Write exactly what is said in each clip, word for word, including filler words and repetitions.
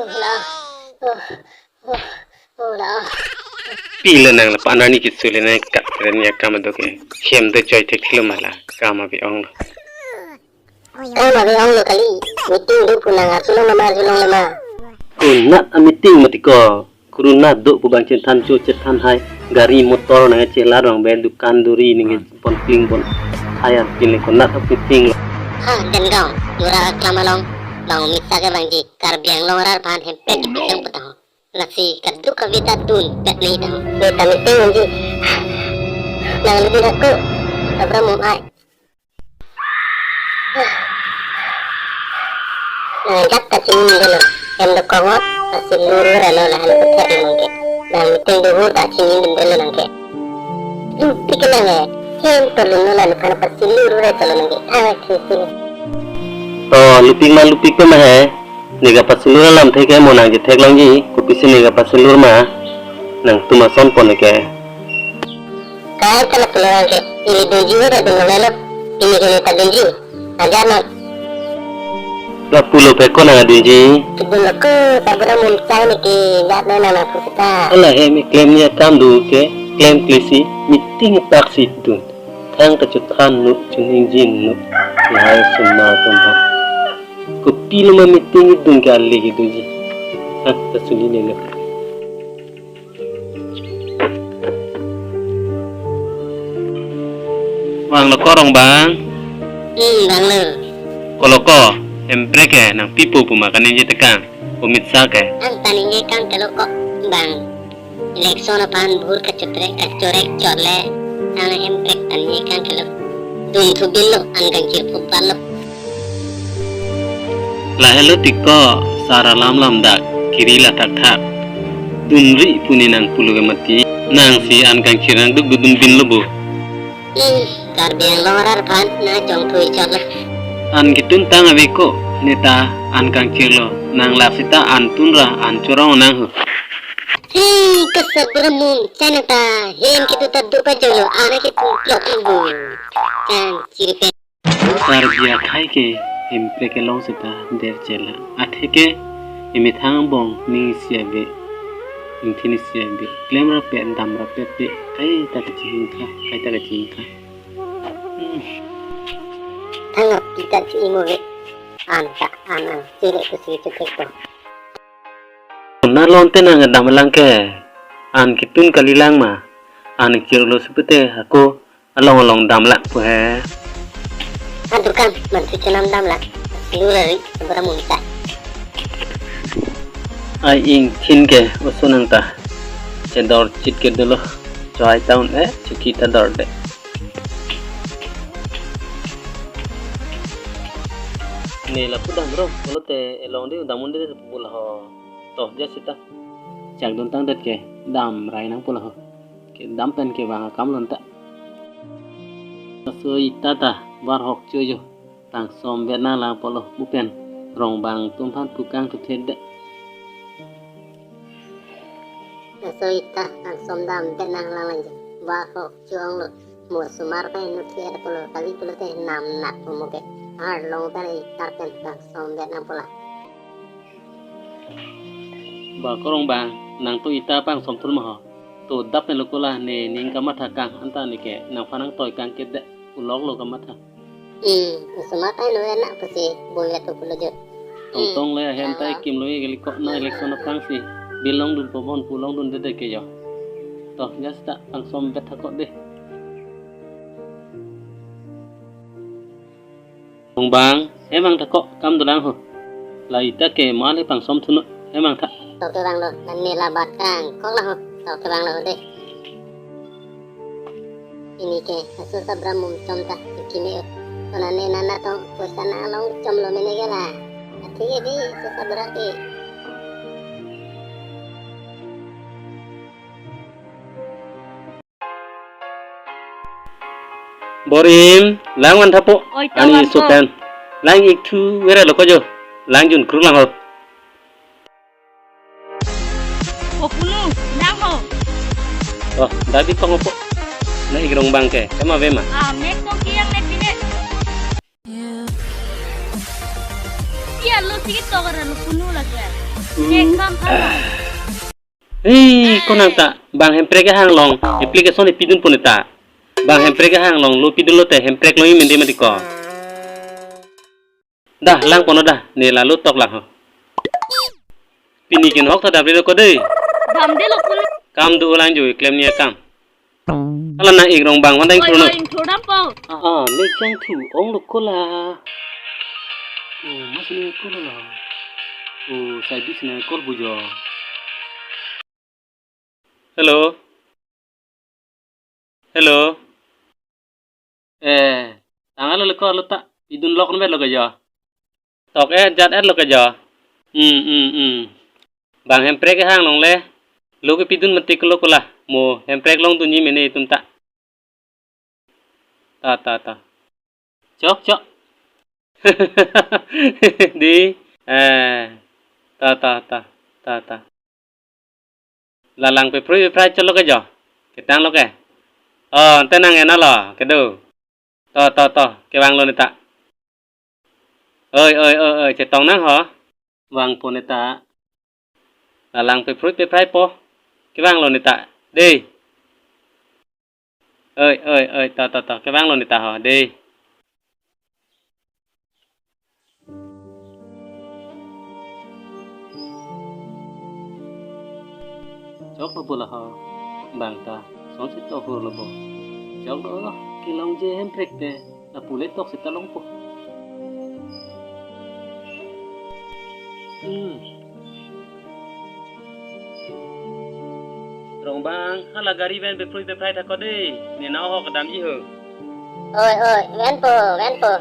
Hala. Oh, oh, oh, la. Pilo nang lapu anani kisule nang kat keren ya kam do ke. Hem do choi thekthelo ma la. Kam abi ong lo. Kam abi ong lo kali. Meeting do pu nang arjulong lama, arjulong lama. Konat a meeting mati ko. Corona do pu bang chethan cho chethan hai. Gari motor nang chelar bang be dukan duri ningke pon kling pon. Hai arpin le konat a meeting lo. Ha, Demgaon, Tura Aklam along. Bang Umit Shah ke bangji Karbi Anglong arat aphan hemprek kepikang pu tang ho. Lasi kaduk kave ta dunpet nai tang ho. Ne ta meeting unji. Nang lebih aku. Tabra mum ai. Nang ajat ta chini dolo. Hem dokok ngot, pasi luru relo lahan kuthek lo nangke. Nang meeting duhu ta chini dolo nangke. Lupik nang he. Hem to lunu la nuphan pasi luru re tolo nangke. Ah, sisi. To, lupik ma lupik pe ma he. Neka pasi luru alam thek ke mo nang je theklongji. Kopisi neka pasi luru ma. Nangtum ason pon ke. Kai ta lapu lo nangke, ili dunji ho ta dunlo lo, ili kene ta dunji, ajar non. Lapu lo pe ko nang dunji. Kedun lo ko, ta bura mum chai ne ke, jat lo nang lapu seta. Ala he me klem ni akam do ke, klemkle si, meeting tak si dun. Thang ta chuthan nu, chuning jin nu, lahai sumar tum bang. Kopilo ma meeting dun ke ali ke dunji. Ha, ta suli ne lo. Vanglo ko Rongbang? Hmm, vanglo. Kolo ko, hemprek ke nangpipo pu ma kaningje tekang, Umit Shah ke. An ta ningje kang kelo ko, bang. Election aphan bhur kachupre, kachorek chorle, an hemprek ta ningje kang kelo. Dun thubin lo, an kangchir phup lo. Lahelo tiko, sar alam lam dak, kiri la thakthak. Dunri pu ne nang pulo ke mati, nang si an kangchir nang duk dudun bin lo bo. Ih, Karbi Anglong arat aphan na jongthui chot lo. An ketun tang ave ko, ne ta an kangchir lo, nang lak seta an tun ra an chorong nang ho. Hi, kasat bura mum chai nang ta, hem ketun ta do pajolo, an ketun klok lo bo. Kangchir pen. Karbi akhei ke hemprek kelong seta der chela. Atheke emethang angbong ning isi ave, ingthin isi ave. Klem rapet, dam rapet pe. Kaita kachingkha, kaita kachingkha. Hmm. Thang api ta chi imo ve. An ta, an ang, chire kusi chupek to. Nalon te nang dam lang ke. An ketun kali lang ma. An chirlo sipute ako. Along along damlak pu he. Adukan, mantu chenam damlak. Lurari, bura mum chai. Ai ingthin ke, oso nang ta. Chedor chit ke dolo. Choi town eh, chiki ta dor de. Ne lapu dam ro, pulote elong de, damun de, pu la ho. Toh, ja sita. Chak dun tang det ke, dam rai nang pu la ho. Kedam pen kevang akam lon ta. Laso ita ta bar hok cho jo. Tang som vet nang lang pulo, mu pen Rongbang atum aphan pu kangthu thet de. Laso ita tang som dam vet nang lang lang jo. Bar hok cho ong lo. Mo sumar pen nu thier pulo, kali pulote nam nak pu mo ke. Arlong pen ita pen tang som vet nang pu la. Ba ko Rongbang, nang to ita pangsom thur ma ho. To dap pen lo ko la ne ning kamatha kang, anta ne ke nangphan nangtoi kang ke de, ulok lo kamatha. Hmm, sumar pen lo enak pusi bung ya to pulo jo. Tong tong le ahem ta ekim lo ye kali ko na election aphrang si. Bill longdun po bon pu longdun de de ke jo. To, ja sita pangsom vet tha ko de. Rongbang, hemang tha ko, kam dolang ho. La ita ke male pangsom thuno, hemang tha. Tok kevang lo, nang ne labat kangkok lang ho. Tok kevang lo de. Ini ke, aso sabra mum chom ta, kimi o. Kona ne nana tong, poisa nang long chom lo mene ke la. Athe ke bi, aso sabra ke. Borim, lang van tha po. Oi, to ani van so po. Pen. Lang ik thu vera lo ko jo. Lang jun kruk lang ho. O punu, lang ho. Oh, dadi kong po. Na ik Rongbang ke, ema ve ma. Ah, mek to kiyang ne pine. Iya lo sige to kara lo punu lagi. Hei, konang ta, bang hemprek kehang along, application ipidun pon ta. Bang hemprek kehang along, lo pidun lote, hemprek lo imen de mati ko. Dah, lang pon dah, ne lalo tok lang ho. Pini kin hok ta dam lo ko de. Dam de lo ko. Kam do lang jo, klem ni akam. Hala nang ik Rongbang, vandang oi, intro no. Oi, intro dam po. Ah, ah, ne chang thu, ong lo ko la. Oh, mas ne ko la. Oh, sai bis ne call bujo. Hello. Hello. Eh, tang alo le ko alo ta. Pidun lok nang lo ke jo. Tok et jat et lo ke jo. Hmm, hmm, hmm. Bang hemprek kehang along le. Lo kepidun mati ko lo ko la. Mo hemprek longdun ni mene itum ta. Ta, ta, ta. Chok, chok. Di. Eh. Ta, ta, ta. Ta, ta. La lang pephrui pephrai chot lo ke jo. Ketang lo ke. Oh, ante nang en lo. Kedo. To, to, to. Kevang lo ne ta. Oi, oi, oi, oi. Chetong nang ho. Vang po ne ta. La lang pephrui pephrai po. Kevang lo ne ta. De. Oi, oi, oi. To, to, to. Kevang lo ne ta ho. De. Chok lo bo la ho, bang ta, son si to hur lo bo. Chok lo, kelong je hemprek te, lapu le tok si ta long po. Hmm. Rongbang, hala gari ven pephrui pephrai tha ko de, ne nahok damji ho. Oi, oi, ven po, ven po.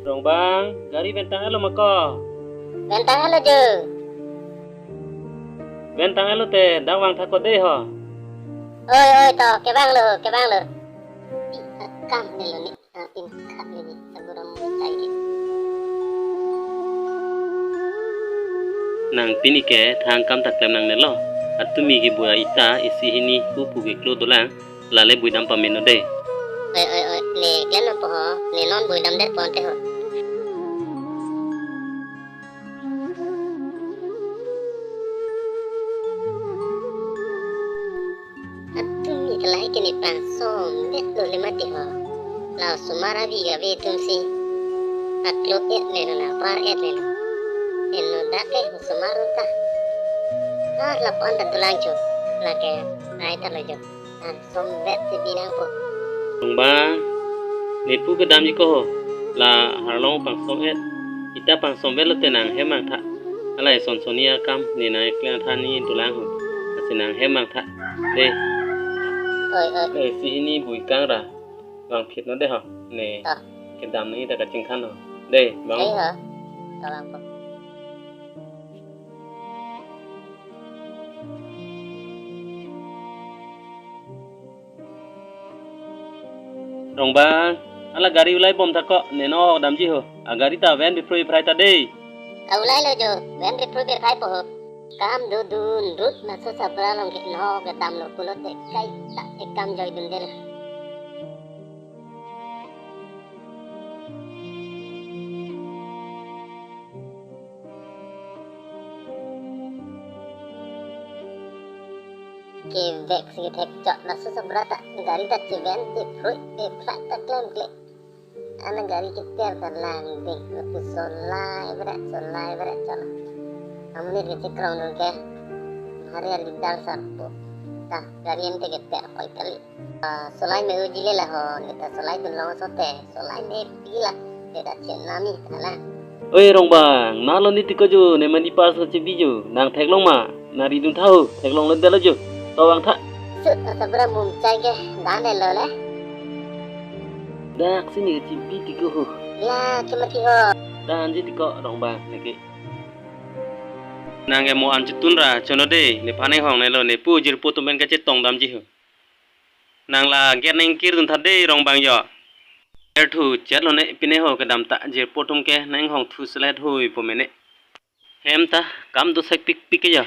Rongbang, gari ventang elo ma ko? Ventang elo jo. Ventang elo te, dak vang tha ko de ho. Oi, oi, to, kevang lo, kevang lo. Pi akam ne lo ni. Nang pin khat lagi, aguram tai. Nang pini ke thang kam ta klem nangne lo. Atumi ke bua ita isi hini hu pu ke klo dolang, lale bui dam pameno de. Oi, oi, oi, ne klem nang po ho, ne non bui dam det pon te ho. Atumi ke lahai ke ne pangsom det lo le mati ho. La osomar avi kave atum si. Aklo et me lo na par et me lo. Eno dak ke osomar ta. Har lapu-an ta dolang jo. Lake nai ta lo jo. Pangsom vet si binang po. Rongbang, ne pu kedamji ko ho. La arlong pangsom et. Ita pangsom vet lo te nang hem nang tha. Alai son son ni akam ne nang eklem tha ni dolang ho. Lasi nang hem nang tha. De. Oi, oi. Eh, si hini bui kang ra. Vang phit no de ho. Ne. Ah. Kedam ni ta kachingkhan ho. De, vang. Ai ha. Tolong po. Rongbang, hala gari ulai bom tha ko, ne nahok damji ho. Agari ta ven pephrui pephrai ta de. Ka ulai lo jo, ven pephrui pephrai po ho. Kam do dun rut maso sabra along ke nahok ke dam lo pulote kaita ekam joi dun de lo. Kevek si kethek chot laso sabra ta gari ta cheven pephrui pephrai ta klemkle. Ana gari keter ta lang de, lapu solai bra, solai bra chot. Amonit ke chekrong dun ke, hari ali dal sarpo. Ta gari ante keter hoi kali. Ah, solai me uji le la ho, ne ta solai dun long so te, solai me pi la, ne ta chen nami ta la. Oi Rongbang, na lo ni tiko jo, ne mani pas lo chebi jo, nang theklong ma, na ri dun tha ho, theklong lo dalo jo, to vang tha. Sut asabra mum chai ke, dan le lo le. Dak si ne chebi tiko ho. La, kemati ho. Dan ji tiko Rongbang, ne ke. Nang ke mo an chetun ra, chono de, nephan enghong ne lo, ne pu jirpo tum pen kachetong damji ho. Nang la ger neng kir dun tha de Rongbang jo. Erthu chet lo ne pine ho kedam ta jirpo atum ke nang hong thu selet hui po mene. Hem ta kam do sek pik pik ke ya.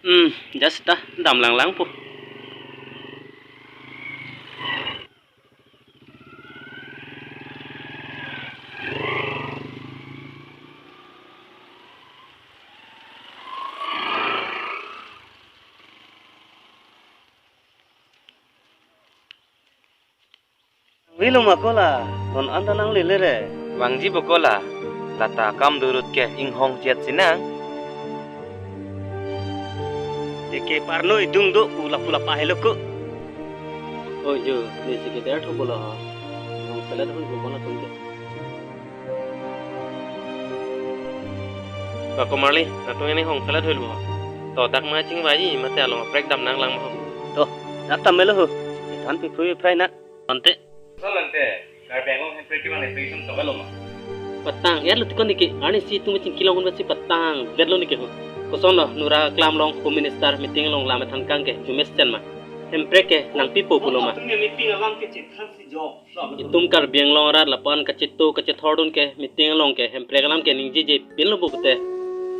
Hmm, just ta dam lang lang po. Vilo ma ko la, non anta nanglele re. Vangji bo ko la, lata kam durut ke inghong chet sinang. Eke parnoi dung do pula pula pahelo ko. Oi jo, ne si ke der tho bola ha. Nang selet hoi bo bola tum ke. Ba ko Marli, natung ini hong selet hoi bo. To dak ma chingvai mate along prek dam nang lang mo. To, dak tam melo ho. Than pi phui phrai na. Ante. Salante, Karbi Anglong hemprek kevang application toklo ma? Patang, ya lo tikon niki, arni si tum chingki long un si patang, det lo niki ho. Koson lo, nura klam long, Home Minister meeting long lam than kang ke, jumes chen ma. Hemprek ke, nangpipo pulo ma. Atum ya meeting alam ke chethan si jo. Itum Karbi Anglong arat lapu-an kachito, kachithor dun ke, meeting along ke, hemprek alam ke, ningjeje pin lo bu pute.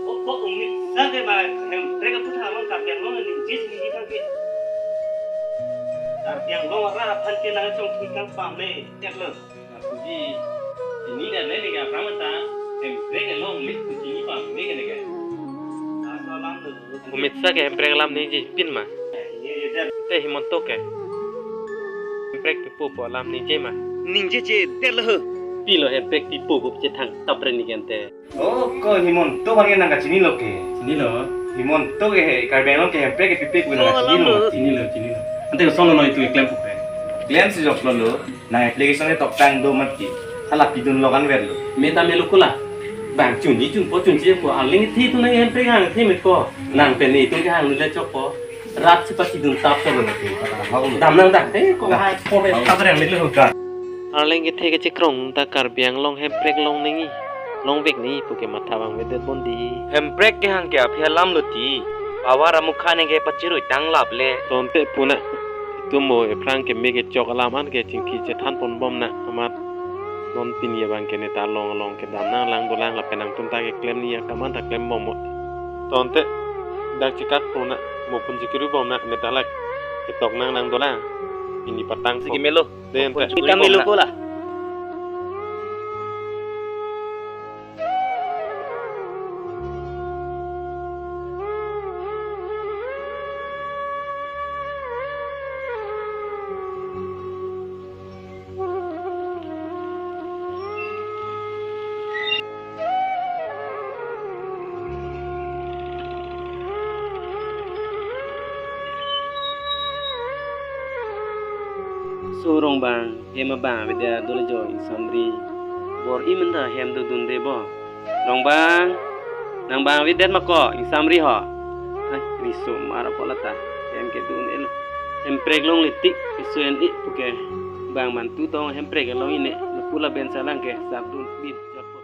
O, o, Umit sa ke ba, hemprek aphuthak along Karbi Anglong ningjeje ningje thang ke. Karbi Anglong arat aphan ke nang chongthui kang pame, tek lo. Ji, ini dan lain ke apa mata, hemprek along lit kucing pame ke ne ke. Asal lang tu. Umit sa ke hemprek alam ningje pin ma. Ini je der. Te Himanta ke. Hemprek pipo pu alam ningje ma. Ningjeje det lo ho. Pilo hemprek pipo pu chethang tap re niki ante. Oh, ko Himanta aphan ke nang kachini lo ke. Chini lo. Himanta ke he, Karbi Anglong ke hemprek ke pipe pu nang kachini lo. Chini lo, chini lo. Ante koson lo noi tu klem pu ke. Klem si jok lo lo. Nang application ke tokpang do mati. Hala pidun lo kan ver lo. Meta melo ko la. Bang chunji chunpo chunji po. Arleng kethe tu nang hemprek hang the met ko. Nang pen itum ke hang le chokpo. Rat si pachidun tap ta lo. Dam nang dam. Eh, ko hai ko re tap reng le ho ka. Arleng kethe kechekrong ta Karbi Anglong hemprek long nangji, longvek nangji pu ke matha vangvedet bon dei. Hemprek kehang ke aphi alam lo ti. Power amukha neke pachirui tang lap le. Tonte puna. Itum mo ephrang keme kechok alam an ke chingki chethan pon bom na amat. Non pini abang ke neta long long kedam nang lang dolang lapen nangtum ta keklem ni akam an ta klem bom mo. Tonte dak chikak puna mo pun chikiri bom na neta lak ketok nang lang dolang. Pini patang si po. Kemelo. Den, Pon pe. Chikiri bom na. Kami lupa lah. So Rongbang, hem abang avedet dolo jo, ingsamri. Bor-i menta hem dodunde bo. Rongbang, nang bang avedet ma ko, ingsamri ho. Ai, riso mar apo lata, hem kedun-e lo. Hemprek longle tik, iso en-i puke. Bang mantu tong hemprek along ine, lapu laben salang ke, sap dun bit jotpo.